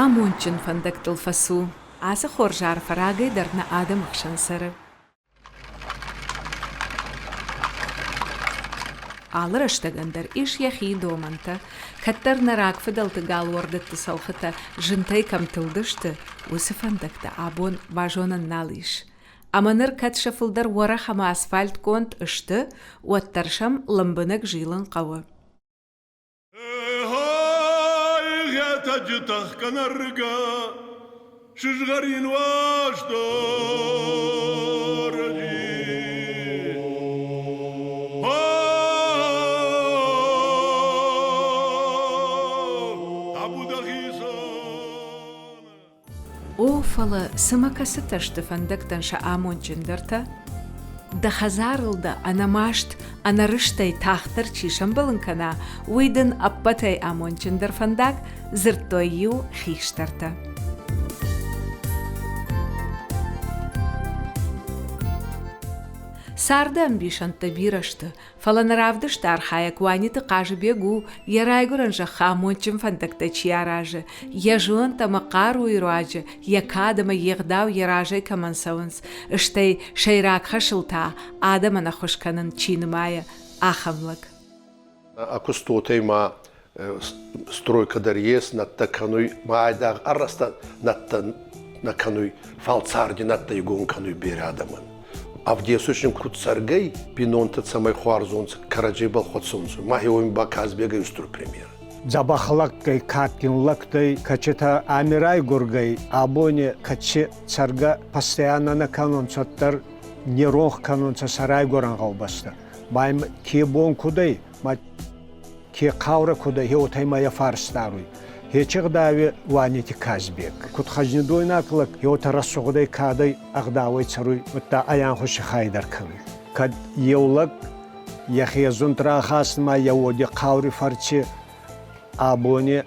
Амондджын фӕндӕгтыл фӕцу. Ацы хорз арфӕ рагӕй дӕр нӕ адӕмы хсӕн цӕры. Алы рӕстӕгӕн дӕр ис йӕхи домӕнтӕ. Кӕддӕр нӕ рагфыдӕлты галуӕрдӕтты цӕлхытӕ зынтӕй кӕм тылдысты, уыцы фӕндӕгтӕ абон базонӕн нал ис. Ӕмӕ ныр кӕд сӕ фылдӕр уӕрӕх ӕмӕ асфальтгонд сты, уӕддӕр сӕм лӕмбынӕг зилын хъӕуы. Хетӕджы тӕхгӕ нӕргӕ, сызгъӕрин уастырджи. Табу дӕхицӕн. О, фӕлӕ цымӕ кӕцытӕ сты фӕндӕгтӕн сӕ амондджындӕртӕ? Дӕ хӕдзарыл дӕ ӕнӕмаст, ӕнӕрыстӕй тагъддӕр чи сӕмбӕлын кӕна, уый дын ӕппӕтӕй амондджындӕр фӕндаг, дзырдтой-иу хистӕртӕ. Царды ӕмбисӕндтӕ бирӕ сты, Фӕлӕ нӕ равдысты архайӕг Уаниты Хъазыбег у, йӕ райгуырӕн зӕххы амондджын фӕндӕгтӕ чи аразы, йӕ зонд ӕмӕ хъаруйы руаджы йӕ кад ӕмӕ йе гъдау йӕ разӕй кӕмӕн цӕуынц, стӕй сӕйраг хӕсыл та адӕмӕн ӕххуыс кӕнын чи нымайы, ахӕм лӕг. Акустотӕй ма стройка дӕр ес, нӕдтӕ кӕнуй, ма айдагъ ӕррӕстӕ нӕдтӕ нӕ кӕнуй, фал царди нӕдтӕ игон кӕнуй берӕ адӕмӕн. Ӕвдесуй куд цӕргӕй, бийнонтӕ цӕмӕй хуарзонцӕ, кӕрӕдзебӕл хуӕцонцӕ. Ма хеуони ба Казбегӕй устур премьер. Дзӕбӕх лӕгтӕй, кадгин лӕгтӕй, кӕцитӕ ами райгургӕй, абони кӕци цӕргӕ постоянно нӕ кӕнунцӕ, уӕддӕр не ронх кӕнунцӕ сӕ райгурӕн гъӕубӕстӕ. Ма им ке бон куд ӕй, ма ке хъаурӕ куд ӕй, уотӕ ма йӕ фарс даруй. Хечи гъдауи Уанити Казбек. Куд хӕзнидойнаг лӕг, уотӕ рӕсугъдӕй кадӕй ӕгъдауӕй цӕруй, удта ӕй ӕнхуси хай дӕр кӕнуй. Кӕд еу лӕг йӕхе зунд рахӕсунмӕ йӕ уоди хъаури фӕрци абони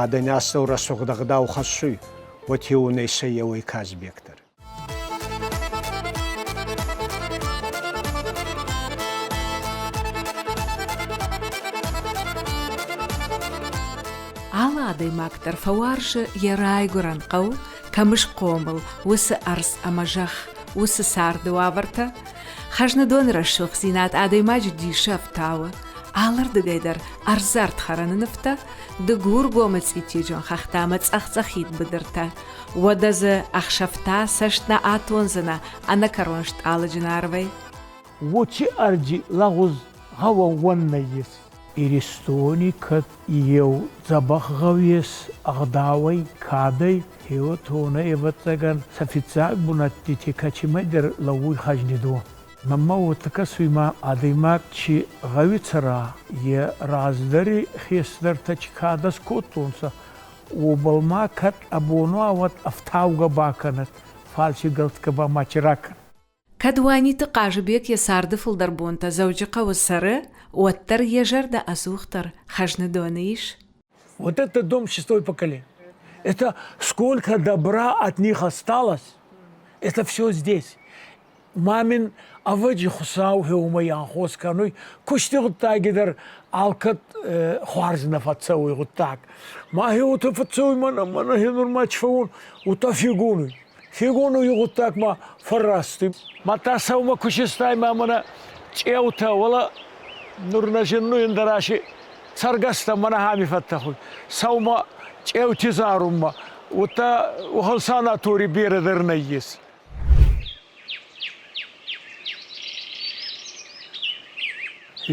адӕни астӕу рӕсугъд ӕгъдау хӕссуй, уотеунӕй сӕ еуей Казбек дӕр. Алы адӕймаг дӕр фӕуарзы йӕ райгуырӕн хъӕу, кӕм схъомыл, уыцы ӕрдз ӕмӕ зӕхх, уыцы царды уавӕртӕ. Хӕзныдоны рӕсугъддзинад адӕймаджы дисы ӕфтауы. Алырдыгӕй дӕр ӕрдзы ӕрдхӕрӕны нывтӕ, Дыгургомы цъитиджын хӕхтӕ ӕмӕ цъӕх-цъӕхид быдыртӕ. Уӕдӕ дзы ӕхсӕвтӕ цӕст нӕ атондзынӕ ӕнӕкӕрон стъалыджын арвӕй. Уоци ӕрдзи лӕгъуз гъӕуӕууӕн нӕййес. Иристони кӕд еу дзӕбӕх гъӕу ес ӕгъдауӕй, кадӕй, хеуотонӕ, ӕвӕццӕгӕн, сӕ фиццаг бунӕтти кӕцимӕйдӕр лӕууй Хӕзнидон. Мӕнмӕ уотӕ кӕсуй ма адӕймаг чи гъӕуи цӕра, е раздӕри хестӕртӕ чи кадӕ скодтонцӕ, уобӕл ма кӕд ӕ ӕфтаугӕ бакӕнӕд, фал си гӕлтгӕ ба мачи ракӕнӕд. Кӕд Уаниты Хъазыбег йӕ царды фылдӕр бонтӕ Дзӕуджыхъӕуы цӕры, уӕддӕр йӕ зӕрдӕ ӕдзухдӕр Хӕзныдоны ис. Вот это дом шестой поколения. Это сколько добра от них осталось, это все здесь. Мамин ӕвӕджи Хуцау уымӕй анхос кӕнуй, кусти гъуддаги дӕр алкӕд хуарз нӕ фӕццӕуй гъуддаг. Ма хе уотӕ фӕццӕуй мӕнӕ, мӕнӕ хе нур ма фӕуун, уотӕ фегонуй. Фегонуй гъуддаг ма фӕррасти. Мадта сӕумӕ ку систай ма мӕнӕ цъеутӕ, уӕлӕ нур нӕ зиннуй ӕндӕраши цӕргӕстӕ мӕнӕ хами фӕттӕхуй. Сӕумӕ цъеути зарунмӕ, удта уӕхӕн санаторий берӕ дӕр нӕййес.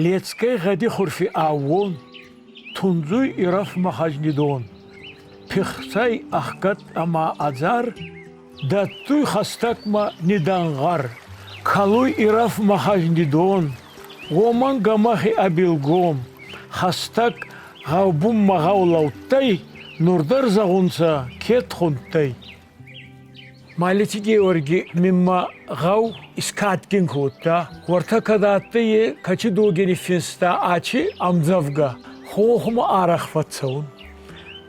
Лецкӕй гъӕди хурфи аууон тундзуй Ирӕфмӕ Хӕзнидон. Пихсӕй ӕхгӕд ӕма ӕдзар дӕттуй хӕстӕгмӕ нидӕнгъӕр. Кӕлуй Ирӕф Махазнидон, уомӕн гӕмӕхи ӕ билгом, хӕстӕг гъӕубунмӕ гъӕу лӕудтӕй, нур дӕр зӕгъунцӕ, кед хундтӕй. Малити Георги мин мӕ гъӕу искадгин кодта. Уӕртӕ кӕд адтӕй е, кӕци доги ниффинста ачи ӕмдзӕвгӕ «Хонхмӕ арӕх фӕццӕун».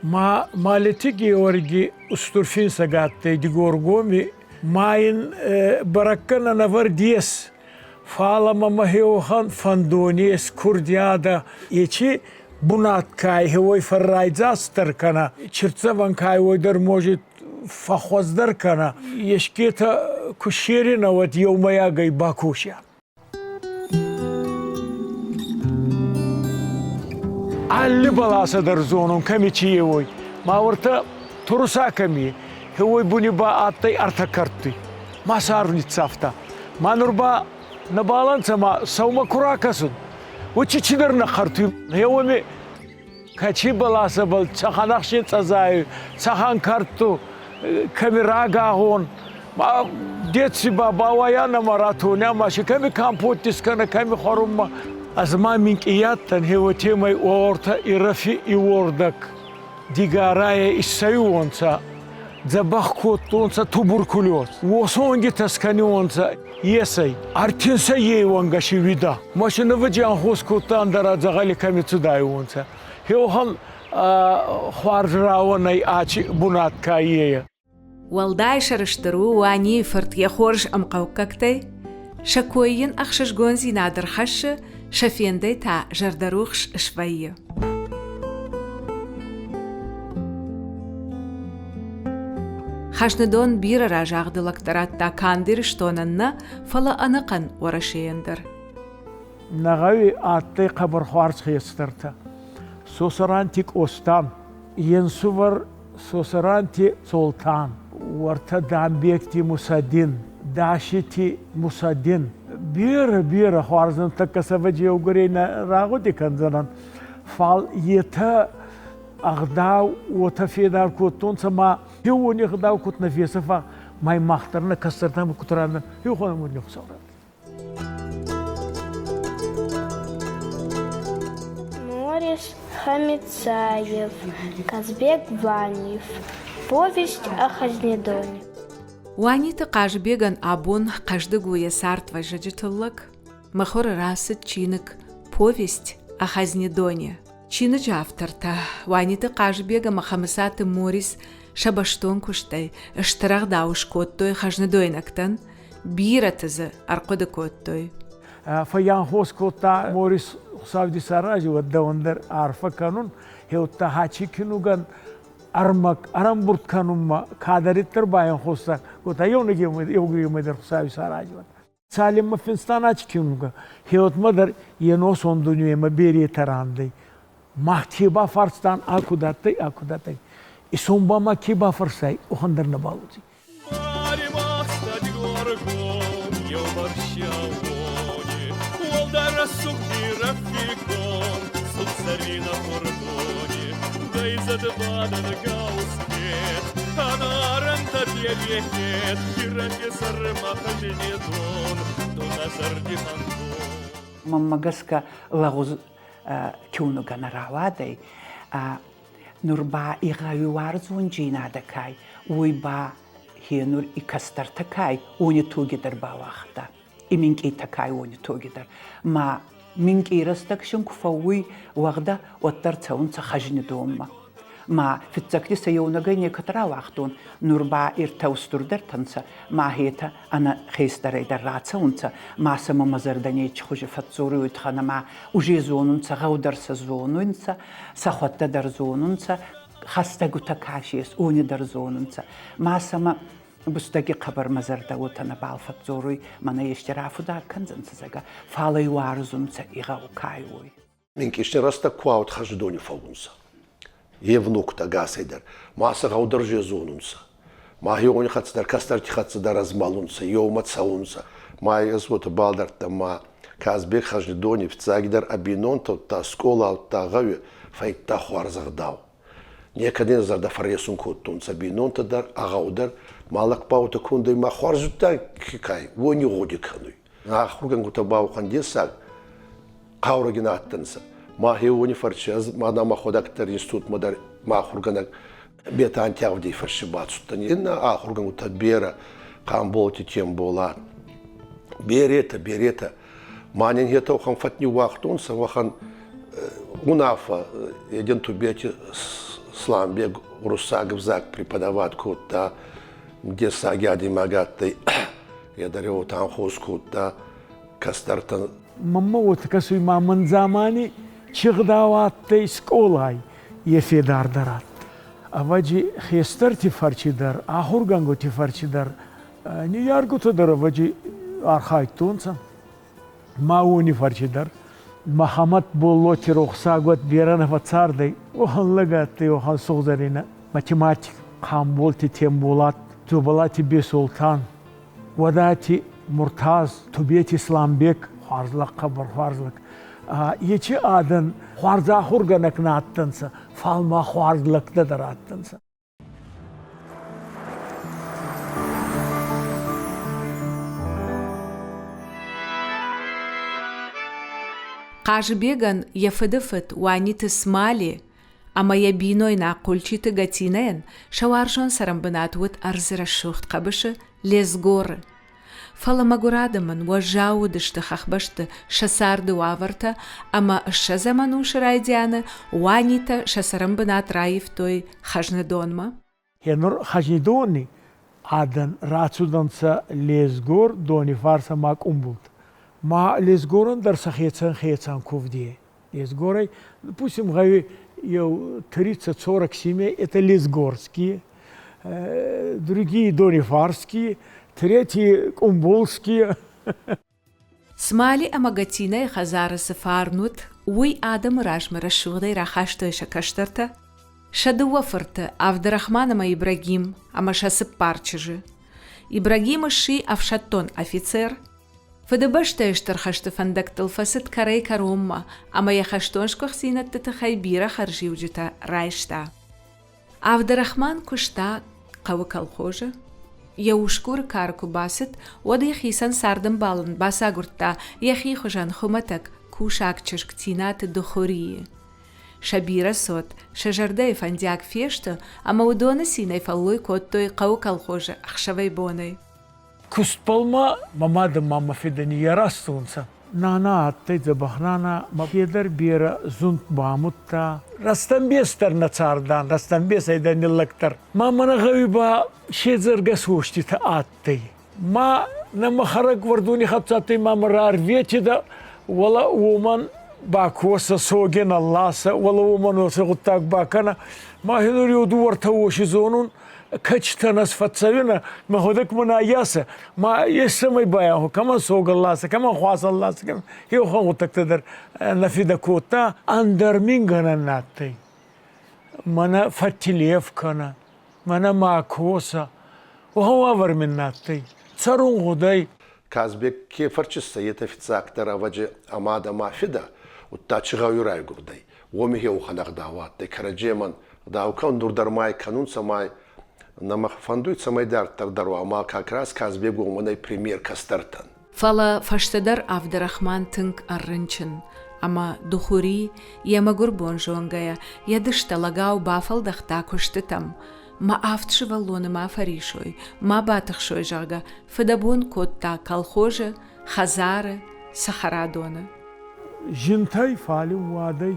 Ма Малити Георги устур финсӕг адтӕй Дигоргоми, ма ин бӕрӕггӕнӕн ӕвӕрд ес, фал ӕма мӕхеуӕхӕн фӕндон ес, курдиадӕ ечи бунат ка ӕй, уой фӕррайдзастдӕр кӕна, чиртдзӕвӕн ка ӕй, уой дӕр может фӕххуӕздӕр кӕна, ескетӕ ку ссеринӕ, уӕд еумӕйагӕй бакосиа. Алли бӕласӕ дӕр зонун, кӕми чи еуой. Ма уӕртӕ туруса кӕми, уой буни ба адтӕй ӕртӕ кӕрдти. Ма сӕ арв ниццавта. Ма нур ба нӕбал ӕнцӕ ма сӕумӕ ку ракӕсун, уочи чидӕр нӕ хъӕртуй. Гъеуоми кӕци бӕласӕбӕл цӕхӕн ӕхсин цъӕзайуй, цӕхӕн кӕрдту, кӕми рагагъон, ма деци ба бауайӕн ӕма ратонӕ ма си кӕми компот искӕнӕ, кӕми хуӕрунмӕ. Ӕз ма минкъий адтӕн, гье уотемӕй уортӕ Ирӕфи иуордӕг Дигарайӕ иссӕйуонцӕ, дзӕбӕх кодтонцӕ туберкулез. Уосонгитӕ скӕниуонцӕ есӕй. Ӕртинсӕй еуӕнгӕ си уидӕ. Машинӕвӕджи анхос кодта ӕндӕра дзӕгъӕли кӕми цудайуонцӕ. Хеуӕхӕн хуарз рауӕнӕй ачи бунат ка ее. Уӕлдай сӕрыстыр у Уанийы фырт йӕ хорз ӕмхъӕуккӕгтӕй. Сӕ кой йын ӕхсызгондзинад ӕрхӕссы, сӕ фендӕй та зӕрдӕрухс свӕййы. Хӕзныдон бирӕ разагъды лӕгтӕ радта канд Ирыстонӕн нӕ, фӕлӕ ӕнӕхъӕн Уӕрӕсейӕн дӕр. Нӕ гъӕуи адтӕй хъӕбӕр хуарз хестӕртӕ. Сосӕранти Къоста, е нсувӕр Сосӕранти Солтан, уӕртӕ Дамбегти Мусадин, Дашити Мусадин. Берӕ, берӕ хуарзӕнтӕ сӕвӕджи еугурей нӕ рагъуди кӕндзӕнӕн, фал етӕ ӕгъдау уотӕ федар кодтонцӕ ма еуони ӕгъдау куд нӕ фесӕфа, ма мах дӕр нӕ кӕстӕртӕмӕ куд ранӕн, еухонӕ уони Хуцау Морис Хамицаев, Казбек Ваниев. Повесть о Хазнедоне. Уаниты Хъазыбегӕн абон хъӕздыг у йӕ цардвӕззӕджы тыллӕг. Мыхуыры рацыд чиныг «Повесть о Хазнедоне». Чиныджы автортӕ Уаниты Хъазыбег ӕмӕ Хӕмыцаты Морис сӕ бӕстон куыстӕй стыр ӕгъдау скодтой хӕзныдойнӕгтӕн, бирӕты дзы ӕрхъуыды кодтой. Фӕйанхос кодта Морис Хуцауди сарази, уӕд дӕуӕн дӕр арфӕ кӕнун. Хеудта хачи кинугӕн ӕрмӕг ӕрӕмбурд кӕнунмӕ кадӕриддӕр байанхоста кодта еугуремӕй дӕр Хуцауи сарази уӕд. Цалинмӕ финстан ачи киунугӕ, хеуотмӕ дӕр е носон дунемӕ беретӕ рандӕй. Мах ке бафарстан, а куд адтӕй, а куд адтӕй. Исон ба ма ке бафӕрсай, уӕхӕн дӕр нӕбал уодзӕй. Мӕнмӕ гӕсгӕ лӕгъуз киунугӕ нӕ рауадӕй. Нур ба и гъӕуи уарзондзийнадӕ кай, уой ба хе нур и кӕстӕртӕ кай, уони тоги дӕр бауагъта. И минкъийтӕ кай, уони тоги дӕр. Ма минкъий рӕстӕг син ку фӕууй уӕгъдӕ, уӕддӕр цӕунцӕ Хӕзнидонмӕ. Ма фиццӕгти сӕ еунӕгӕй некӕд рауагътон, нур ба ӕртӕ устурдӕртӕ нцӕ, ма хетӕ ӕнӕ хестӕрӕй дӕр рацӕунцӕ, ма сӕмӕ мӕ зӕрдӕ нечи хузи фӕдздзоруй тухӕн ӕма уже зонунцӕ, гъӕу дӕр сӕ зонунцӕ, сӕхуӕдтӕ дӕр зонунцӕ, хӕстӕгутӕ ка ес, уони дӕр зонунцӕ. Ма сӕмӕ бустӕги хъӕбӕр мӕ зӕрдӕ уотӕ нӕбал фӕдздзоруй, мӕнӕ ести рафудаг кӕндзӕнцӕ, зӕгъгӕ, фал ӕй уарзунцӕ и гъӕу кай уой. Минкъисти рӕстӕг ку аут Хӕздони фӕуунцӕ. Е внуктӕ ӕгасӕй дӕр. Ма сӕ гъӕу дӕр зонунцӕ. Ма хеуони хӕццӕ дӕр, кӕстӕрти хӕццӕ дӕр ӕзмӕлунцӕ, еумӕ цӕунцӕ. Ма ӕз уотӕ балдӕрдтӕн, ма Казбек Хӕзнидони фиццагидӕр ӕ бийнонтӕ удта скъола удта гъӕуи фӕйдта хуӕрзӕгъдау. Некӕд ин зӕрдӕ фӕрресун кодтонцӕ бийнонтӕ дӕр, ӕ гъӕу дӕр. Ма лӕгбаутӕ кондӕй ма хуарз кай, уони гъуди кӕнуй. Ахургӕнгутӕ ба уӕхӕн дессаг хъаурӕгин адтӕнцӕ. Ма хеуони фӕрци ӕз ма мӕхуӕдӕг дӕр институтмӕ дӕр мӕ ахургӕнӕг Бетанти Авдей фӕрсти бацудтӕн. Иннӕ ахургӕнгутӕ берӕ Хъамболти Темболат. Беретӕ, беретӕ. Ма нин етӕ уӕхӕн фӕд ниууагътонцӕ, уӕхӕн унаффӕ Един Тубети Сламбег уруссаг ӕвзаг преподавать кодта, дессаги адӕймаг адтӕй. Е дӕр еутанхос кодта кӕстӕртӕн. Мамма уотӕ кӕсуй, ма мӕн дзамани чи гъдау адтӕй скъолай, е федардӕр адтӕй. Ӕвӕдзи, хестӕрти фӕрчи дӕр, ахургӕнгути фӕрчи дӕр, ниййаргутӕ дӕр ӕвӕдзи архайдтонцӕ. Ма уони фӕрчи дӕр. Мӕхӕмӕт Боллоти рохсаг уӕд берӕ нӕ фӕццардӕй, уӕхӕн лӕг адтӕй, уӕхӕн сугъзӕрийнӕ математик Хъамболти Темболат, Дзоболати Бесолтан, Уӕдати Муртаз, Тубети Сламбек, хуарз лӕг, хъӕбӕр хуарз лӕг. Ечи адӕн хуарз ахургӕнӕг нӕ адтӕнцӕ, фал ма хуарз лӕгтӕ дӕр адтӕнцӕ. Хъазыбегӕн йӕ фыдыфыд Уаниты Смали ӕмӕ йӕ бинойнаг Хъульчиты Гатинӕйӕн сӕ уарзон цӕрӕнбынат уыд ӕрдзы рӕсугъд хъӕбысы Лезгоры. Фӕлӕ мӕгуыр адӕмӕн уӕззау уыдысты хӕхбӕсты сӕ царды уавӕртӕ ӕмӕ ссӕдзӕм ӕнусы райдианы Уанитӕ сӕ цӕрӕнбынат раивтой Хӕзныдонмӕ. Нур Хӕзнидони адӕн рацудӕнцӕ Лезгор Донифарс ӕма Къумбулт. Ма Лезгорӕн дӕр сӕхецӕн хецӕн кувди. Лезгорӕй, допустим, гъӕуи еу 30-40 семей это лезгорские, другие донифарские, третьи къумбулские. Смали ӕмӕ Гатинӕйы хӕдзары цы фарн уыд, уый адӕмы размӕ рӕсугъдӕй рахастой сӕ кӕстӕртӕ, сӕ дыууӕ фырты Авдырахман ӕмӕ Ибрагим ӕмӕ сӕ цыппар чызджы. Ибрагим сси ӕфсӕддон афицер, Фыдыбӕстӕйы Стыр хӕсты фӕндӕгтыл фӕцыд кӕрӕй-кӕронмӕ ӕмӕ йӕ хӕстон сгуыхтдзинӕдты тыххӕй бирӕ хӕрзиуджытӕ райста. Авдырахман куыста хъӕуы колхозы. Йӕ усгуры кары куы бацыд, уӕд йӕхицӕн цардӕмбалӕн бацагуырдта йӕхи хуызӕн хуымӕтӕг кусаг чызг Тинаты Духурийы. Сӕ бирӕ цот сӕ зӕрдӕйы фӕндиаг фесты ӕмӕ уыдоны цинӕй фӕллой кодтой хъӕуы колхозы ӕхсӕвӕй-бонӕй. Кустбӕл ма мӕ мадӕ ма мӕ фидӕ ниййаразтонцӕ. Нана адтӕй дзӕбӕх нана, ма дӕр берӕ зунд бамудта. Рӕстӕмбес дӕр нӕ цардан, рӕстӕмбесӕй дӕр ниллӕгдӕр. Ма мӕнӕ гъӕуи ба седзӕргӕс уоститӕ адтӕй. Ма нӕмӕ хӕрӕг уӕрдуни хӕццӕ адтӕй, ма мӕ рарветидӕ, уӕлӕ уомӕн бакосӕ, соген ӕлласӕ, уӕлӕ уомӕн уоци гъуддаг бакӕнӕ. Ма хенур еу дууӕртӕ уоси зонун, кӕчтӕн ӕз фӕццӕуинӕ, мӕхуӕдӕг мӕн аййасӕ, ма естӕмӕй байаху, кӕмӕн сог ӕлласӕ, кӕмӕн хуасӕ ӕлласӕ, еухан гъуддӕгтӕ дӕр нӕ фидӕ кодта, ӕндӕр мин гӕнӕн нӕ адтӕй. Мӕнӕ фӕттилеф кӕнӕ, мӕнӕ ма косӕ. Уӕхӕн уавӕр мин нӕ адтӕй. Цӕрун гъудӕй. Казбек ке фӕрчиссӕ, етӕ фиццагдӕр ӕвӕджи ӕ мадӕ ма фидӕ, удта чи гъӕуи райгурдӕй, уоми еуӕхӕн ӕгъдау адтӕй кӕрӕдземӕн ӕгъдау кӕун дӕр ма кӕнун, цӕмӕй нӕмӕ фӕндуй, цӕмӕй дарддӕр дӕр уа, ӕма как раз Казбек уомӕн ӕй премьер кӕстӕртӕн. Фӕлӕ фӕстӕдӕр Авдырахман тынг ӕррынчын, ӕмӕ Духури йӕ мӕгуыр бон зонгӕйӕ йӕ дыстӕ лӕгау бафӕлдӕхта куыстытӕм, мӕ авд сывӕллоны ма фӕрисой, ма батыхсой, зӕгъгӕ, фыдӕбон кодта колхозы, хӕдзары, цӕхӕрадоны. Зинтӕй, фале уадӕй.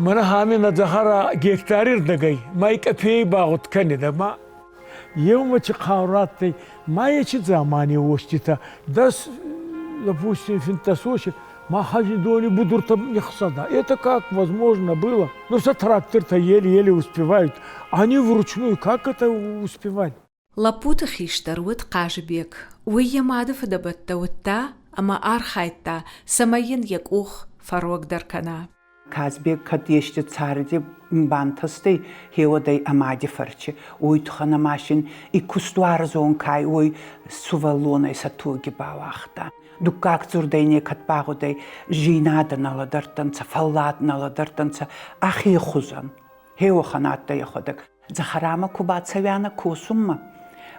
Мӕнӕ хами нӕ дзӕхӕра гектари рдӕгӕй мӕй къапей багъуд кӕнидӕ ма еумӕ чи хъаурӕ адтӕй, ма ечи дзамани уоститӕ дӕс, допустим, финддӕс ма Хазидони будуртӕ нихсада. Это как возможно было? Ну, все трактор-то еле-еле успевают. Они вручную как это успевать? Лӕппуты хистӕр уыд Хъазыбег. Уый йӕ мады фыдӕбӕттӕ уыдта ӕмӕ архайдта, цӕмӕй йын йӕ къух фӕрогдӕр кӕна. Казбек кӕд есте царди бантӕстӕй, хеуӕдӕй ӕ мади фӕрчи, уой туххӕн ӕма син и кустуарзон кай, уой сувӕллонӕй сӕ тоги бауагъта. Дуккаг дзурдӕй некӕд багъудӕй, зийнадӕ нӕ лӕдӕрдтӕнцӕ, фӕллад нӕ лӕдӕрдтӕнцӕ ӕхе хузӕн. Хеуӕхӕн адтӕй ӕхуӕдӕг. Дзӕхӕрамӕ ку бацӕуианӕ косунмӕ,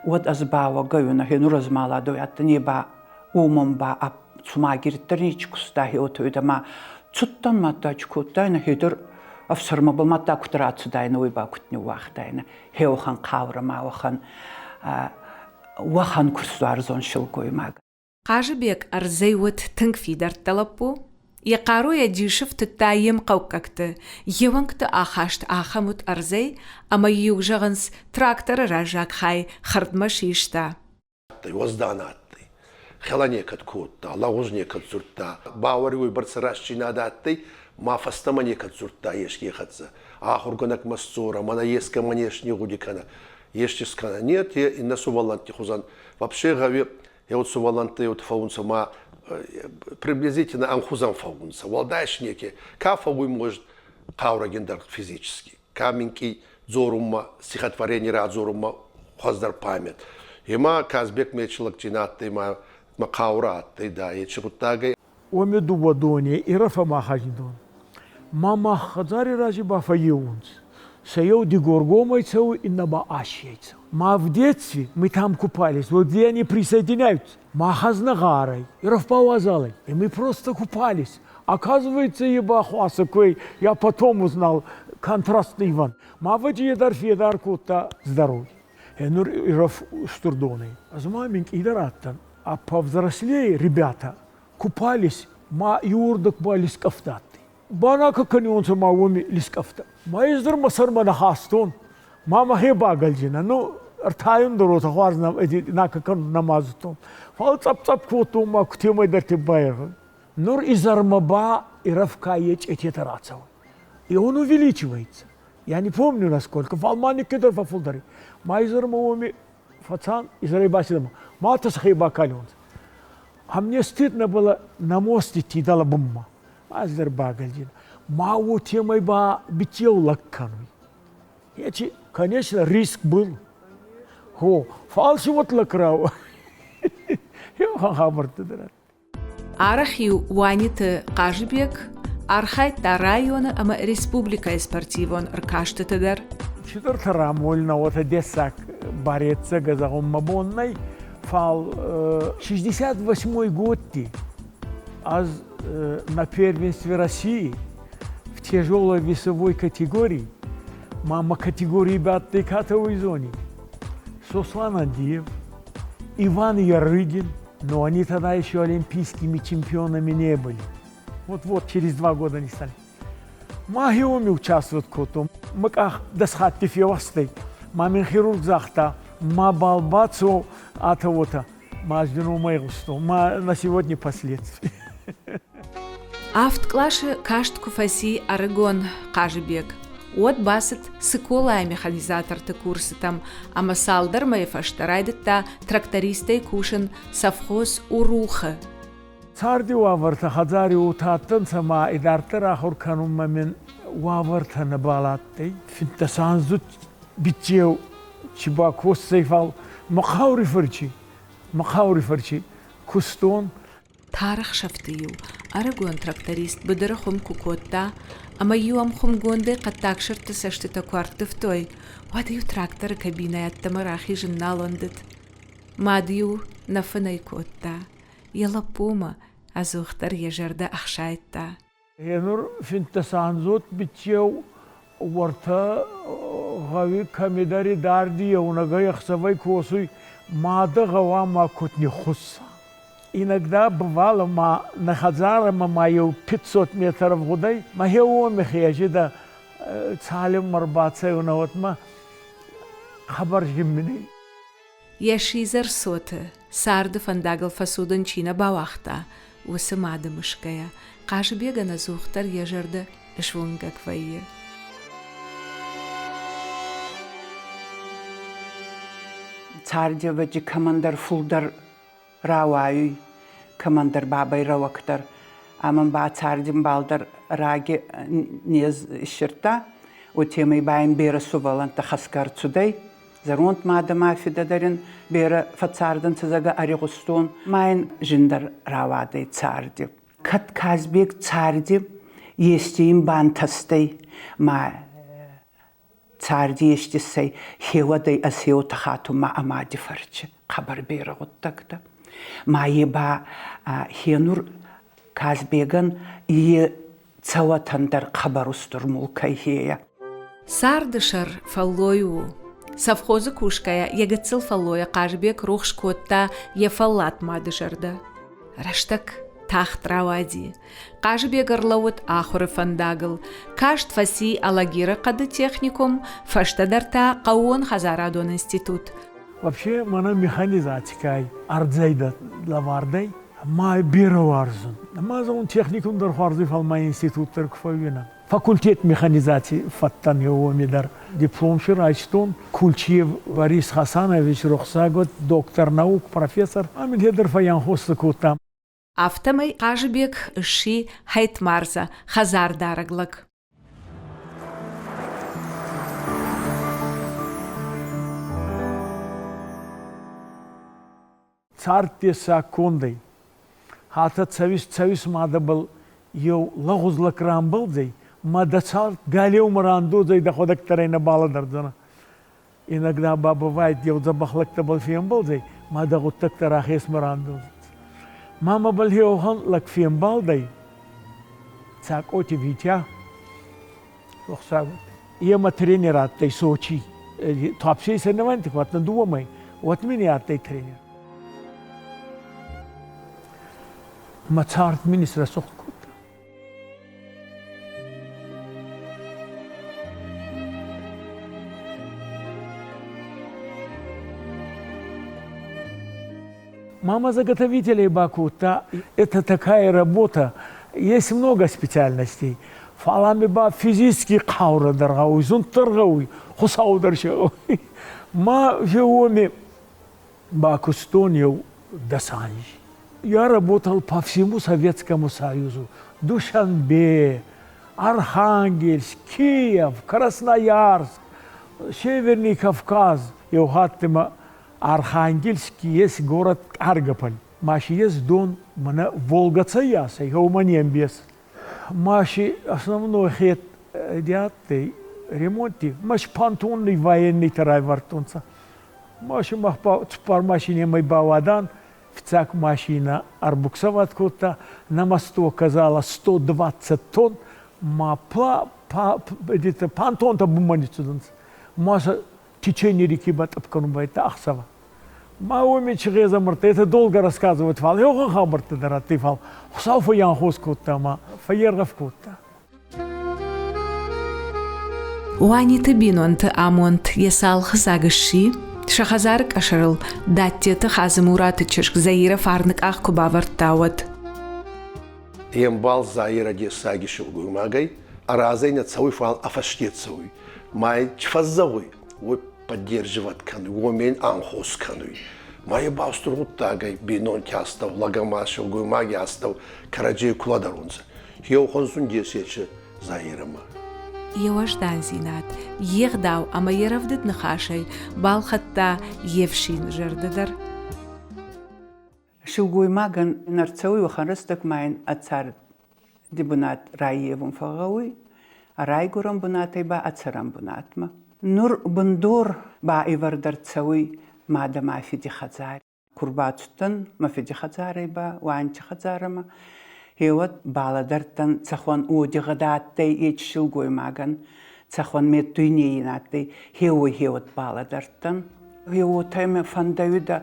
Уӕд ӕз бауӕгӕйуна, хенур ӕзмӕладой адтӕн, е ба уомӕн ба цума ӕгириддӕр нечи куста хеотойдӕ ма цудтӕн мадта чи кодтайнӕ, хедӕр ӕфсӕрмӕбӕл мадта куд рацудайнӕ, уой ба куд ниууагътайнӕ. Хеуӕхӕн хъаурӕ ма уӕхӕн уӕхӕн кустуарзон силгоймаг. Хъазыбег ӕрдзӕй уыд тынг фидӕрттӕ лӕппу. Йӕ хъаруйӕ дисы фтыдта йе мхъӕуккӕгты. Йе уӕнгты ахаст ахӕм уыд ӕрдзӕй, ӕмӕ-иу, зӕгъынц, тракторы раззаг хай хӕрдмӕ систа. Уӕздан адтӕй. Хелӕ некӕд кодта, лӕгъуз некӕд дзурдта. Бауӕри уойбӕрцӕ рӕстдзийнадӕ адтӕй, ма фӕстӕмӕ некӕд дзурдта еске хӕццӕ. Ахургӕнӕгмӕ сдзора, мӕнӕ ескӕмӕн ес нигъуди кӕнӕ, ести скӕнӕ. Нет, е иннӕ сувӕллӕнтти хузӕн. Вообще гъӕуи еу сувӕллӕнттӕ еу фӕуунцӕ ма приблизительно ӕмхузӕн фӕуунцӕ. Уӕлдай си неке. Ка фӕууй, может, хъаурӕгиндӕр физически, ка минкъий дзорунмӕ, стихотворение радзорунмӕ хуӕздӕр память. Ема Казбек мечилӕгджин адтӕй ма ма хъаурӕ адтӕй, да, ечи гъуддагӕй. Уоми дууӕ дони Ирӕф ӕма Хӕзнидон. Ма мах хӕдзари рази ба фӕййеунцӕ. Сӕ еу Дигоргомӕй цӕуй, иннӕ ба Асийӕй цӕуй. Ма в детстве мы там купались, вот где они присоединяются. Ма хӕзна гъарӕй, Ирӕф ба уазалӕй. И мы просто купались. Оказывается, еба хуасакой, я потом узнал, контрастный Иван. Ма вӕджи дӕр федар кодта здоровье. Нур Ирӕф устур донӕй. Ӕз ма минкъийдӕр адтӕн. А повзрослее ребята купались, ма иурдӕг ба лискъӕфтӕ адтӕй. Банака кӕниуонцӕ ма уоми лискъӕфтӕ. Ма ӕз дӕр мӕ сӕрмӕ нӕ хастон, ма мӕхе багӕлдзинӕ. Ну, ӕртайун дӕр уотӕ хуарз нака кӕнун нӕма зудтон. Фал цъӕп-цъӕп кодтон ма кутемӕйдӕрти байргъ. Нур изӕрмӕ ба Ирӕф ка е чъететӕ рацӕуй. И он увеличивается. Я не помню насколько, фал ма никкидӕр фӕффулдӕр. Ма изӕрмӕ уоми фӕцан, изӕрӕй бацидӕм. Ма тӕсхей бакалионцӕ. А мне стыдно было на мост идти дӕлӕ бунмӕ. Ӕз дӕр багӕлдзин. Ма уотемӕй ба битеу лӕг кӕнуй. Эти, конечно, риск был. Хо, фал си вот лӕг рау. Хабӕрттӕ дӕр. Арӕх-иу Уаниты Хъазыбег архайдта районы ӕмӕ республикӕйы спортивон ӕркастыты дӕр. Чидӕртӕ рамольна уотӕ дессаг бареццӕгӕ зӕгъун мӕ бон нӕй, фал 68 годти ӕз на первенстве России в тяжелой весовой категории мама категории бадтӕй катовой зоне Сослан Андиев, Иван Ярыгин, но они тогда еще олимпийскими чемпионами не были. Вот-вот, через 2 года они стали. Ма хеуми участвовать кодтон. Мӕ къах дӕс хатти февастӕй. Ма мин хирург загъта, ма балбацо атӕ-уотӕ. Ма ӕз дин уомӕй игъустон. Ма на сегодня последствия. Авд къласы каст куы фӕци ӕрыгон Хъазыбег, уӕд бацыд Цыколайы механизаторты курсытӕм ӕмӕ цалдӕр мӕйы фӕстӕ райдыдта трактористӕй кусын совхоз Урухы. Царди уавӕртӕ хӕдзари уотӕ адтӕнцӕ ма идарддӕр ахур кӕнунмӕ мин уавӕртӕ нӕбал адтӕй. Финддӕсанздзуд биччеу чи бакосдзӕй, фал мӕ хъаури фӕрчи, мӕ хъаури фӕрчи кустон. Тарӕхсӕвты-иу ӕрыгон тракторист быдыры хуым куы кодта ӕмӕ-иу ӕм хуымгондӕй хъӕддаг сырдты цӕстытӕ куы ӕрттывтой, уӕд-иу тракторы кабинӕйӕ ӕддӕмӕ рахизын нал уӕндыд. Мад-иу нӕ фынӕй кодта, йӕ лӕппумӕ ӕдзухдӕр йӕ зӕрдӕ ӕхсайдта. Гъенур финддӕсанздзуд биччеу уӕртӕ гъӕуи кӕмидӕр идарди еунӕгӕй ӕхсӕвӕй косуй, мадӕ гъӕуама куд ниххусса. Иногда бывало, ма нӕ хӕдзарӕмӕ ма еу 500 метров гъудӕй, мӕхе уоми хезидӕ цалинмӕ ӕрбацӕуна, уӕдмӕ хъӕбӕр зимминӕй. Йӕ сидзӕр цоты царды фӕндагыл фӕцудын чи нӕ бауагъта, уыцы мады мысгӕйӕ, Хъазыбегӕн ӕдзухдӕр йӕ зӕрдӕ суынгӕг вӕййы. Цардӕвӕджы кӕмӕндӕр фулдӕр рауайуй, кӕмӕндӕр бабӕй рӕуӕгдӕр. Ӕма ба цардимбал дӕр раги нез иссирдта, уотемӕй ба ин берӕ сувӕллӕнттӕ хӕсгӕ ӕрцудӕй. Зӕронд мадӕ ма фидӕ дӕр ин берӕ фӕццардӕнцӕ, зӕгъгӕ, ӕригъустон. Ма ин зиндӕр рауадӕй царди. Кӕд Казбек царди, ести ин бантӕстӕй, ма. Царди ести иссӕй, хеуӕдӕй ӕз хеуотӕ хатун ма ӕ мади фӕрчи хъӕбӕр берӕ гъуддӕгтӕ. Ма е ба хенур Казбегӕн е цӕуӕтӕн дӕр хъӕбӕр устур мулкӕй хейӕ. Царды сӕр фӕллой у. Совхозы кусгӕйӕ йӕ гыццыл фӕллойӕ Хъазбег рухс кодта йӕ фӕллад мады зӕрдӕ. Рӕстӕг тагъд рауади. Хъазыбег ӕрлӕууыд ахуыры фӕндагыл. Каст фӕци Алагиры хъӕды техникум, фӕстӕдӕр та хъӕууон хӕдзарадон институт. Вообще, мӕнӕ механизацикӕй ӕрдзӕй лӕвӕрдӕй ма берӕ уарзун. Ма зӕгъун, техникум дӕр хуарз, фал ма институт дӕр ку фӕууинӕн. Факультет механизаци фӕдтӕн уоми дӕр. Диплом си райстон. Кульчиев Борис Хасанович рохсаг уӕд, доктор наук, профессор. Ами дӕр фӕйанхос кодта. Афтӕмӕй Хъазыбег сси Хӕтмарза, хӕдзардарӕг лӕг. Цард дессаг кондӕй. Хатӕ цӕуис, цӕуис мадӕбӕл еу лӕгъуз лӕг рамбалдзӕй, ма дӕ цард галеумӕ рандодзӕй, дӕхуӕдӕг дӕр ӕй нӕ балӕдӕрдзӕнӕ. Иногда ба бывает, еу дзӕбӕх лӕгтӕбӕл фембӕлдзӕй, ма дӕ гъуддӕгтӕ рахесмӕ рандодзӕнцӕ. Ма мӕбӕл еуӕхӕн лӕг фембалдӕй, Цакъоти Витя, Охсагут. Е ма тренер адтӕй Сочи. Туапсей соревнований хватна дууӕмӕй, уӕд мин адтӕй тренер. Мӕ цард мин исрӕсугъд кодта. Мама заготовителей бакодта. Это такая работа. Есть много специальностей. Фал ами ба физически хъаурӕ дӕр гъӕуй, зунд дӕр гъӕуй, Хуцау дӕр гъӕуй. Ма уоми бакустон еу дӕс анзи. Я работал по всему Советскому Союзу. Душанбе, Архангельск, Киев, Красноярск, Северный Кавказ. Еу хатт ма Архангельский есть город Каргополь. Маши есть дон, мана Волга цаяса, геума не ӕмбес. Маши основной хет диадтӕй ремонти, маш понтонный военный райвардтонцӕ. Маши мах цуппар машинемӕй бауадан, фиццаг машина ӕрбуксовать кодта, на мосту оказалось 120 тонн, ма где-то понтонта бумма ниццудӕнцӕ. Маша течение реки батъӕпп кӕнун байдта ӕхсӕвӕ. Ма уоми чи гъезӕмӕрттӕ, это долго рассказывать, фал еугъан хабӕрттӕ дӕр адтӕй, фал Хуцау фӕййанхос кодта ӕма фӕййергъӕф кодта. Уаниты бинонты амонд йӕ цалхыдзаг сси, сӕ хӕдзары къӕсӕрыл Даттеты Хадзымураты чызг Заирӕ фарны къах куы бавӕрдта, уӕд. Е мбал Заирӕ дессаги силгоймагӕй, ӕ разӕй нӕ цӕуй, фал ӕ фӕсте цӕуй. Ма фӕззӕгъуй, уой поддерживать кӕнуй, уомӕн ӕнхус кӕнуй. Ма е ба устур гъуддагӕй бийнонти астӕу, лӕг ӕма силгоймаги астӕу кӕрӕдзей ку лӕдӕрунцӕ. Еу хонсун десечи Заирӕмӕ. Йӕ уӕздандзинад, йе гъдау ӕмӕ йӕ рӕвдыд ныхасӕй балхӕдта йе фсины зӕрдӕ дӕр. Силгоймагӕн ӕрцӕуй уӕхӕн рӕстӕг ма ин ӕ царди бунат раййевун фӕгъгъӕуй, ӕ райгурӕн бунатӕй ба ӕ цӕрӕн бунатмӕ. Нур бундор ба ивӕрд ӕрцӕуй мадӕ ма фиди хӕдзари. Ку рбацудтӕн мӕ фиди хӕдзарӕй ба уанчи хӕдзарӕмӕ, гъеуӕд балӕдӕрдтӕн, цӕхуӕн уодигъӕдӕ адтӕй ечи силгоймагӕн, цӕхуӕн меддуйней ин адтӕй, гъеуой гъеуӕд балӕдӕрдтӕн. Уотӕ мӕ фӕндӕуидӕ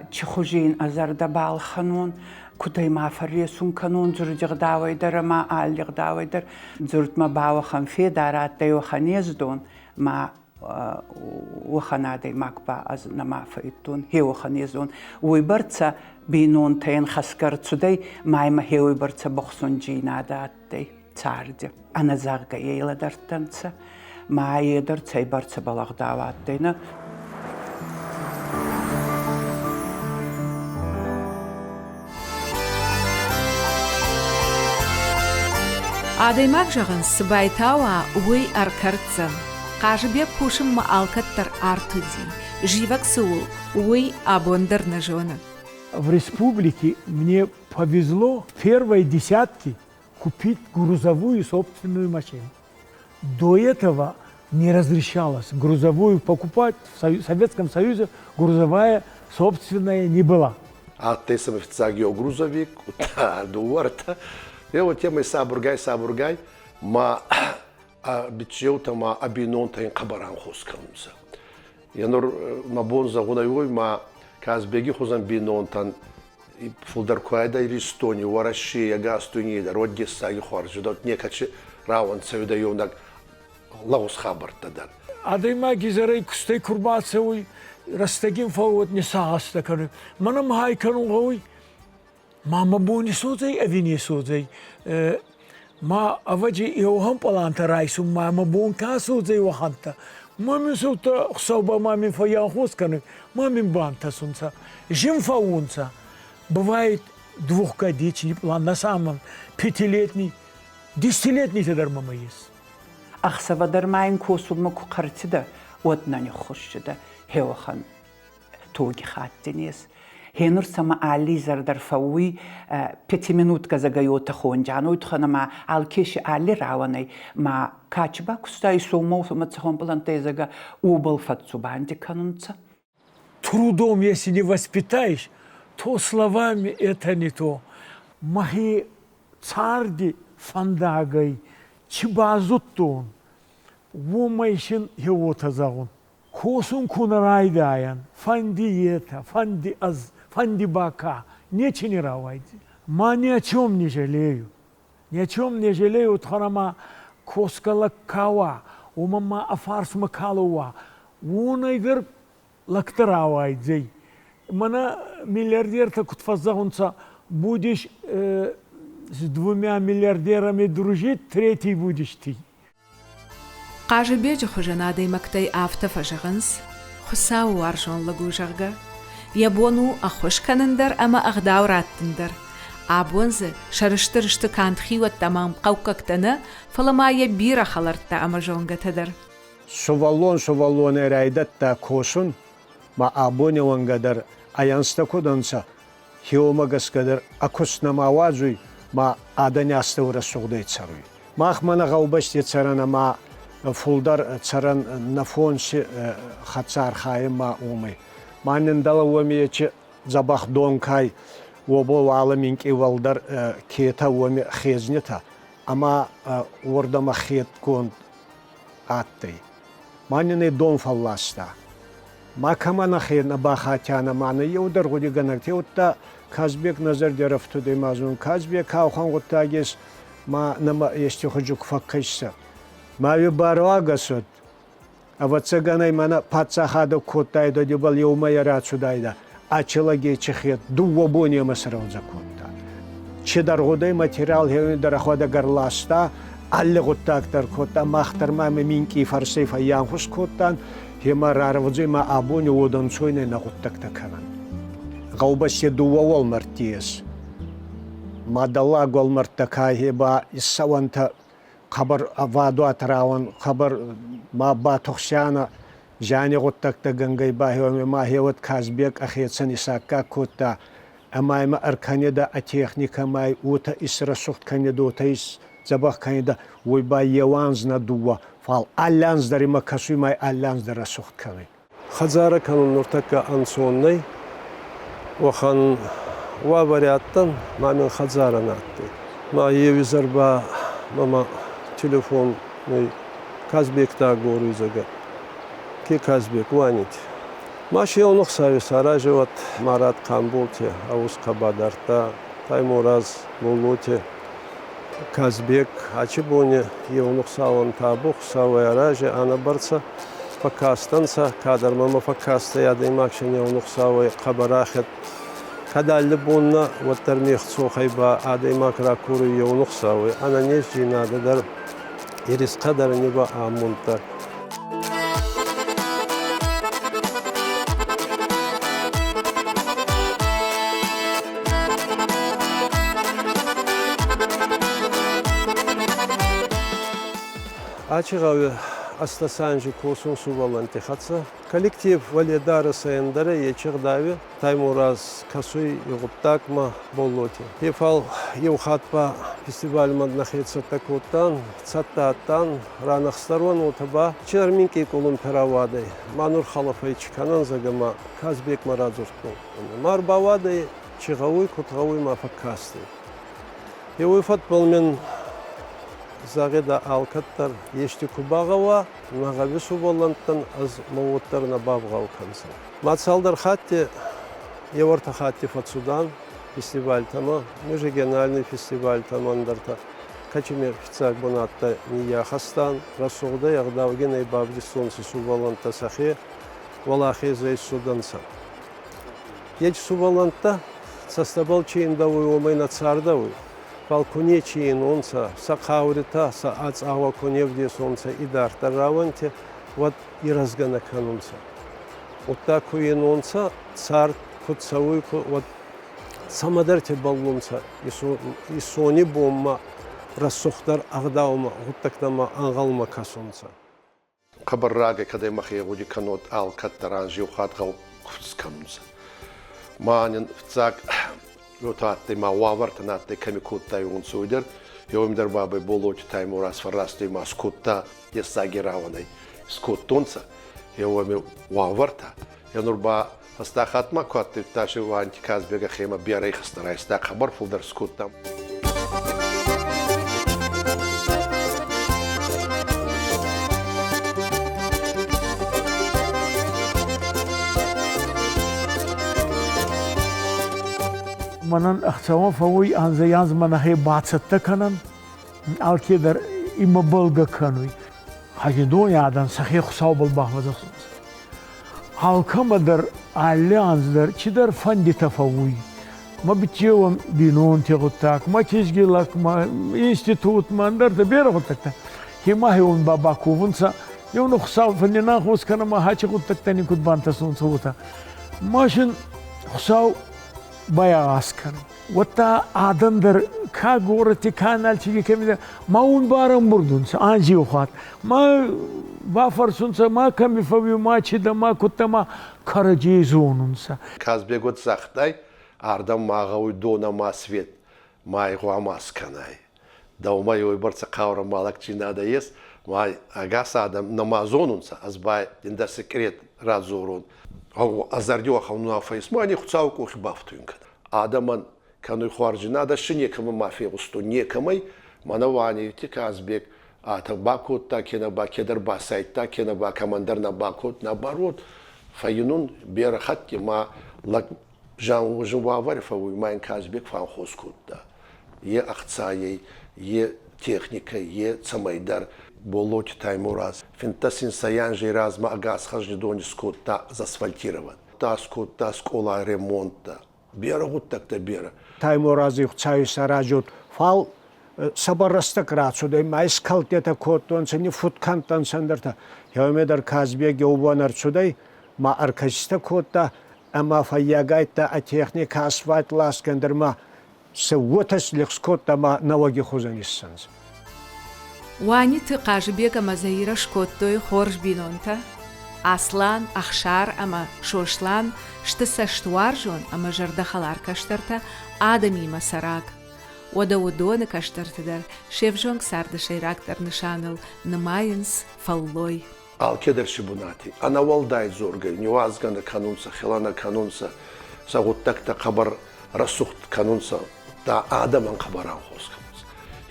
чи хузи ин ӕ зӕрдӕ балхӕнон, куд ӕй ма фӕрресун кӕнон дзурди гъдауӕй дӕр ӕма алли гъдауӕй дӕр. Дзурдмӕ ба уӕхӕн федар адтӕй, уӕхӕн ездон, ма уӕхӕн адӕймаг ба ӕз нӕма фӕййидтон, хе уӕхӕн ездон. Уойбӕрцӕ бийнонтӕн хӕсгӕ ӕрцудӕй, ма имӕ хе уойбӕрцӕ бохсундзийнадӕ адтӕй царди. Ӕнӕзӕгъгӕ ӕй лӕдӕрдтӕнцӕ, ма е дӕр цӕйбӕрцӕбӕл ӕгъдау адтӕй, нӕ? Адӕймаг зӕгъынц, цы байтауа, уый ӕркӕрддзӕн. Хъазыбег кусынмӕ алкӕддӕр арт уыди. Зивӕг цы у, уый абон дӕр нӕ зоны. В республике мне повезло в первой десятке купить грузовую собственную машину. До этого Не разрешалось грузовую покупать. В Советском Союзе грузовая собственная не была. Адтӕй сӕмӕ фиццаг еу грузовик, удта дууӕртӕ. Е уотемӕй сабургай-сабургай ма ӕ биччеутӕ ма ӕ бийнонтӕ ин хъӕбӕр анхос кӕнунцӕ. Е нур мӕ бон зӕгъун ӕй уой, ма Казбеги хузӕн бийнонтӕн фулдӕр ку айдӕ Иристони, Уӕрӕсей, ӕгас дуйней дӕр, уӕд дессаги хуарз уидӕ, некӕд рауӕн цӕуидӕ еунӕг лӕгъуз хабӕрттӕ дӕр. Адӕймаг изӕрӕй кустӕй ку рбацӕуй, рӕстӕгин фӕууӕд не сагъӕстӕ кӕнуй. Мӕнӕ ма хай кӕнун гъӕуй, ма мӕ бон исуодзӕй ӕви не исуодзӕй. Ма ӕвӕдзи еуӕхӕн пълантӕ райсун ма мӕ бон ка суодзӕй уӕхӕнттӕ. Ма мин сӕутӕ Хуцау ба ма мин фӕййанхос кӕнуй, ма мин бантӕсунцӕ. Зин фӕуунцӕ. Бывает двухгодичный план, на самом пятилетний, десятилетний дӕр мӕмӕ ес. Ӕхсӕвӕ дӕр ма ин косунмӕ ку хъӕртидӕ, уӕд нӕ ниххуссидӕ хеуӕхӕн тоги хаттин ес. Хенур сӕмӕ алли изӕр дӕр фӕууй пятиминутка зӕгӕйотӕ хонджан, уой туххӕн ӕма алке си алли рауӕнӕй ма качи бакуста исомау ӕма цӕхуӕн пълӕнттӕй зӕгӕ, уобӕл фӕдздзубанди кӕнунцӕ. Трудом, если не воспитаешь, то словами это не то. Мӕхи царди фӕндагӕй чи базудтон, уомӕй син уотӕ зӕгъун. Косун ку нӕ райдайӕн, фӕнди етӕ, фӕнди ӕз, фӕнди ба ка, нечи не рауайдзӕй. Ма ни о чем не жалею. Ни о чем не жалею, ма косгӕ лӕг ка уа, уомӕн ма ӕ фарсмӕ ка лӕууа, уонӕй дӕр лӕгтӕ рауайдзӕй. Мӕнӕ миллиардертӕ куд фӕззӕгъунцӕ, будешь с двумя миллиардерами дружить, третий будешь ты. Хъазыбеджы хуызӕн адӕймӕгтӕй афтӕ фӕзӕгъынц, Хуыцауы уарзон лӕг у, зӕгъгӕ. Йӕ бон у ӕххуыс кӕнын дӕр ӕмӕ ӕгъдау раттын дӕр. Абон дзы сӕрыстыр сты канд хиуӕттӕ ӕмӕ ӕмхъӕуккӕгтӕ нӕ, фӕлӕ ма йӕ бирӕ хӕлӕрттӕ ӕмӕ зонгӕтӕ дӕр. Сувӕллон сувӕллонӕй райдӕдта косун, ма абони уӕнгӕ дӕр ӕнзтӕ куд ӕнцӕ, хеуомӕ гӕсгӕ дӕр ӕ куст нӕма уадзуй, ма адӕни астӕу рӕсугъдӕй цӕруй. Мах мӕнӕ гъӕубӕсти цӕрӕн ӕма фулдӕр цӕрӕн нӕ фонси хӕццӕ архайӕн ма уомӕй. Ма нин дӕлӕ уоми ечи дзӕбӕх донкай, уобӕл уӕлӕ минкъий уӕлдӕр кетӕ уоми хезнитӕ ӕма уордӕмӕ хедгонд адтӕй. Ма нин ӕй дон фӕлласта. Ма кӕмӕ нӕхе нӕ бахатианӕ, ма нӕ еу дӕр гъудигӕнӕг теудта Казбек нӕ зӕрди ӕрӕфтудӕй ма зон Казбек ауӕхӕн гъуддаг ес, ма нӕмӕ ести хузи ку фӕккӕсса. Ма уи баруагӕс уӕд, ӕвӕццӕгӕн ӕй мӕнӕ паддзахадӕ кодтайдӕ, дебӕл еумӕ рацудайдӕ, ачелагей чихет дууӕ бонемӕ срӕвдзӕ кодта. Чидӕр гъудӕй материал хеуни дӕр ӕхуӕдӕг ӕрласта, алли гъуддаг дӕр кодта, мах дӕр ма минкъий фӕрсӕй фӕййанхус кодтан, хема рарӕвдзӕй ма абони уодӕнцойнӕй нӕ гъуддӕгтӕ кӕнӕн. Гъӕубӕсти дууӕ уӕлмӕрдти ес. Ма дӕллаг уӕлмӕрдтӕ ка ба иссӕуӕнтӕ хъӕбӕр ӕвадуат рауӕн, хъӕбӕр ма батухсианӕ зиани гъуддӕгтӕ гӕнгӕй бахеуӕн ма хеуӕд Казбек ӕхецӕн исаккаг кодта ӕма имӕ ӕркӕнидӕ ӕ техникӕ ма уотӕ исрӕсугъд кӕнидӕ, уотӕ исдзӕбӕх кӕнидӕ, уой ба еу анз нӕ дууӕ, фал алли анз дӕр имӕ кӕсуй ма алли анз дӕр рӕсугъд кӕнуй. Хӕдзарӕ кӕнун нуртӕккӕ ӕнцон нӕй. Уӕхӕн уавӕри адтӕн, ма мин хӕдзарӕ нӕ адтӕй. Ма еу изӕр ба мӕмӕ телефонӕй Казбекта агоруй, зӕгъгӕ. Ке Казбек, уанити. Ма си еунӕхсӕви саразӕуӕд Марат Хъамболти ӕ усхъӕ бадардта, Таймораз Боллоти Казбек ачи бони еунӕхсауӕн табу Хуцауӕй арази ӕнӕбӕрцӕ фӕккастӕнцӕ, кадӕр мӕмӕ фӕккастӕй адӕймаг син еунӕхсауӕй хъӕбӕр ахед. Кӕд алли бон нӕ, уӕддӕр мехцохӕй ба адӕймаг ракоруй еунӕхсауӕй ӕнӕнездзийнадӕ дӕр, ирисхъӕ дӕр ни ба амонд дӕр. Ачи гъӕуи Астасанжи косун сувӕллӕнтти хӕццӕ. Коллектив Валедари сӕндӕрӕ ечи гъдави Таймураз кӕсуй и гъуддагмӕ Боллоти. Фал еу хатт ба Фестивальмӕ нӕхе цӕттӕ кодтан, цӕттӕ адтан, ранӕхстӕр уӕн уотӕ ба чидӕр минкъий къулумпи рауадӕй. Ма нур хӕлӕфӕй чи кӕнӕн, зӕгъгӕ, ма Казбекмӕ радзурдтон. Ма ӕрбауадӕй, чи гъӕуй, куд гъӕуй, ма фӕккастӕй. Еуей фӕдбӕл мин зӕгъидӕ алкӕддӕр ести ку багъӕуа, нӕ гъӕуи сувӕллӕнттӕн ӕз мӕ уод дӕр нӕ бавгъау кӕндзӕн. Ма цалдӕр хатти, еуӕртӕ хатти фӕццудан фестивальтӕмӕ, межрегиональный фестивальтӕмӕ ӕндӕртӕ. Качимер фиццаг бунӕттӕ ниййахӕстан, рӕсугъдӕй ӕгъдаугинӕй бавдистонцӕ сувӕллӕнттӕ сӕхе, уӕлахезӕй цудӕнцӕ. Ечи сувӕллӕнттӕ цӕстӕбӕл чи индӕуй, уомӕй нӕ цардӕуй, фал ку нечи инонцӕ, сӕ хъауритӕ, сӕ ацъагъуӕ ку не вдесонцӕ идарддӕр рауӕнти, уӕд ирӕзгӕ нӕ кӕнунцӕ. Удта ку инонцӕ, цард куд цӕуй, уӕд цӕмӕдӕрти бӕллунцӕ исони бонмӕ рӕсугъддӕр ӕгъдаумӕ, гъуддӕгтӕмӕ ӕнгъӕлмӕ кӕсунцӕ. Хъӕбӕр рагӕй кӕдӕй мӕхе гъуди кӕнот, алкӕддӕр анз еу хатт гъӕу куфт скӕнунцӕ. Ма нин фиццаг уотӕ адтӕй, ма уавӕртӕ нӕ адтӕй, кӕми кодтайуонцӕ, уой дӕр. Еуеми дӕр бабӕй Боллоти Таймураз фӕррастӕй ма скодта дессаги рауӕнӕй. Скодтонцӕ еуеми уавӕртӕ. Е нур ба фӕстаг хатт ма ку адтӕй, Иванти Казбек ӕхемӕ берӕ ихӕстӕ райста, хъӕбӕр фулдӕр скодта. Мӕнӕн ӕхцӕуӕн фӕууй анзӕй-анзмӕ нӕхе бацӕттӕ кӕнӕн, алкедӕр имӕ бӕлгӕ кӕнуй. Хӕгедони адӕн сӕхе Хуцаубӕл бафӕдзӕхсунцӕ. Алкӕмӕ дӕр алли анз дӕр чидӕр фӕндитӕ фӕууй. Ма биччеуӕн бийнонти гъуддаг, ма кизги лӕг, ма институт, ма ӕндӕртӕ берӕ гъуддӕгтӕ. Хема хеуон ба баковунцӕ, еу Хуцау фӕннинанхос кӕнӕ ма хачи гъуддӕгтӕ нин куд бантӕсунцӕ, уотӕ. Ма син Хуцау байагъаз кӕнуй. Уӕдта адӕн дӕр ка горӕти, ка Нальчики кӕми ма ун барӕмбурд унцӕ анзи хатт. Ма бафӕрсунцӕ, ма кӕми фӕууи, ма чи дӕ, ма кудтӕ, ма кӕрӕдзей зонунцӕ. Казбек уӕд загътай, ардӕм ма гъӕуй дон ӕма свет, ма гъуама скӕнай. Дӕумӕ уойбӕрцӕ хъаурӕ малӕгдзийнадӕ ес, ма ӕгас адӕм нӕма зонунцӕ, ӕз ба дин дӕ секрет радзорон. Ӕ зӕрди уӕхӕн унаффӕ ес, ма ни Хуцауи къохи бафтуйун кӕнӕ. Адӕмӕн кӕнуй хуарздзийнадӕ си некӕмӕ ма фегъустон, некӕмӕй. Мӕнӕ Уанети Казбек атӕ бакодта, кенӕ ба кедӕр басайдта, кенӕ ба кӕмӕндӕр нӕ бакодта, наоборот, фӕййинун берӕ хатти ма лӕг зин уавӕри фӕууй, ма ин Казбек фӕнхос кодта. Е ӕхцайӕй, е техникӕй, е цӕмӕйдӕр. Боллоти Таймураз 15 инсай анзей размӕ ӕгас Хӕзнидони скодта засфальтирован. Та скодта скъолай ремонттӕ. Берӕ гъуддӕгтӕ берӕ. Таймурази Хуцауи саразут, фал сӕбӕр рӕстӕг рацудӕй, ма искӕлдтетӕ кодтонцӕ, ниффудкӕндтӕнцӕ ӕндӕртӕ. Еуемӕ дӕр Казбек еубон ӕрцудӕй, ма ӕркӕситӕ кодта ӕма фӕййагайдта ӕ техникӕ асфальт ласгӕ дӕр ма сӕ уотӕ слихс кодта ма нӕуӕги хузӕн иссӕнцӕ. Уаниты Хъазыбег ӕмӕ Заирӕ скодтой хорз бинонтӕ. Аслан, Ӕхсар ӕмӕ Сослан сты цӕстуарзон ӕмӕ зӕрдӕхӕлар кӕстӕртӕ, адӕмимӕ цӕрӕг. Уӕдӕ уыдоны кӕстӕрты дӕр се взонг царды сӕйрагдӕр нысаныл нымайынц фӕллой. Алкедӕр си бунати ӕнӕуӕлдай дзоргӕй ниуазгӕ нӕ кӕнунцӕ, хелӕ нӕ кӕнунцӕ, сӕ гъуддӕгтӕ хъӕбӕр рӕсугъд кӕнунцӕ, да адӕмӕн хъӕбӕр анхос кӕнунцӕ.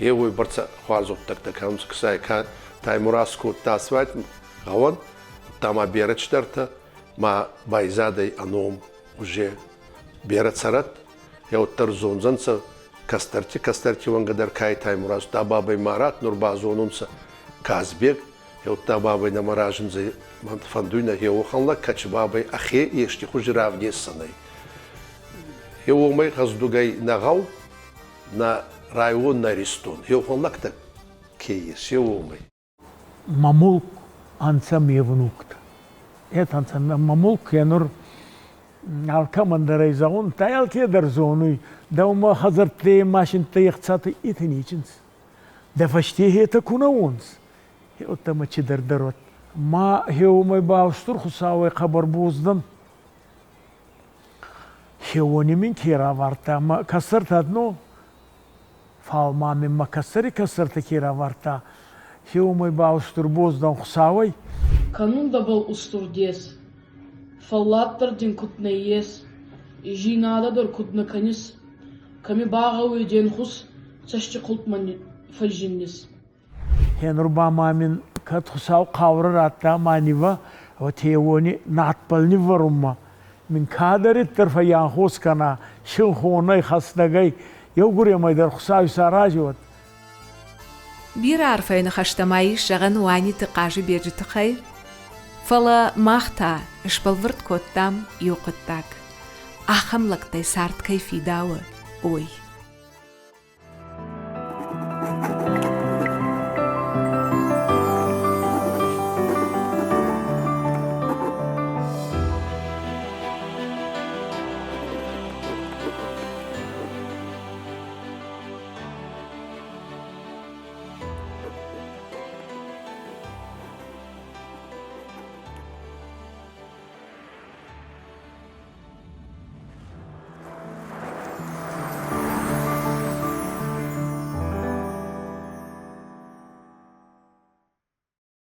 Е уойбӕрцӕ хуарз гъуддӕгтӕ кӕнунцӕ, ксай ка Таймураз кодта асфальт гъӕуӕн, удта ма берӕ чидӕртӕ, ма байзадӕй ӕ ном уже берӕ цӕрӕт, еуддӕр зондзӕнцӕ кӕстӕрти кӕстӕрти уӕнгӕ дӕр кай Таймураз, да бабӕй Марат нур базонунцӕ Казбек, еудта бабӕй нӕмӕ разиндзӕй фӕндуй нӕ еуӕхӕн лӕг, кӕци бабӕй ӕхе ести хузи равдесдзӕнӕй. Е уомӕй гъӕздугӕй нӕ гъӕу, нӕ район, нӕ Иристон. Еуӕхӕн лӕгтӕ ке ес, е уомӕй. Мӕ мулк ӕнцӕ ме внуктӕ. Етӕ ӕнцӕ мӕ мулк, е нур алкӕмӕн дӕр ӕй зӕгъун, тай алкедӕр зонуй, дӕумӕ хӕдзӕртти машинттӕ ӕхцатӕ итӕ ничинцӕ. Дӕ фӕсте хетӕ ку нӕ уонцӕ, хеуӕттӕмӕ чидӕр дӕр уӕд. Ма хеуомӕй ба устур Хуцауӕй хъӕбӕр боз дӕн. Хеуони мин ке равардта, ма кӕстӕртӕ но. Фал ма мин мӕ кӕстӕри кӕстӕртӕ ке равардта, хеуомӕй ба устур боз дӕн Хуцауӕй. Кӕнун дӕбӕл устур дес, фӕллад дӕр дин куд нӕййес, зийнадӕ дӕр куд нӕ кӕнис, кӕми багъӕуй де нхус, цӕсти хъултмӕ фӕззиннис. Гьенур ба ма мин кӕд Хуцау хъаурӕ радта ма нивӕ, уотеуони надбӕл ниввӕрунмӕ мин кадӕриддӕр фӕййанхос кӕна синхонӕй, хӕстӕгӕй, еугуремӕй дӕр Хуцау исарази уӕд. Бирӕ арфӕйы ныхӕстӕ ма ис зӕгъӕн Уаниты Хъазыбеджы тыххӕй, фӕлӕ мах та сбӕлвырд кодтам иу хъуыддаг: ахӕм лӕгтӕй цард кӕй фидауы, уый.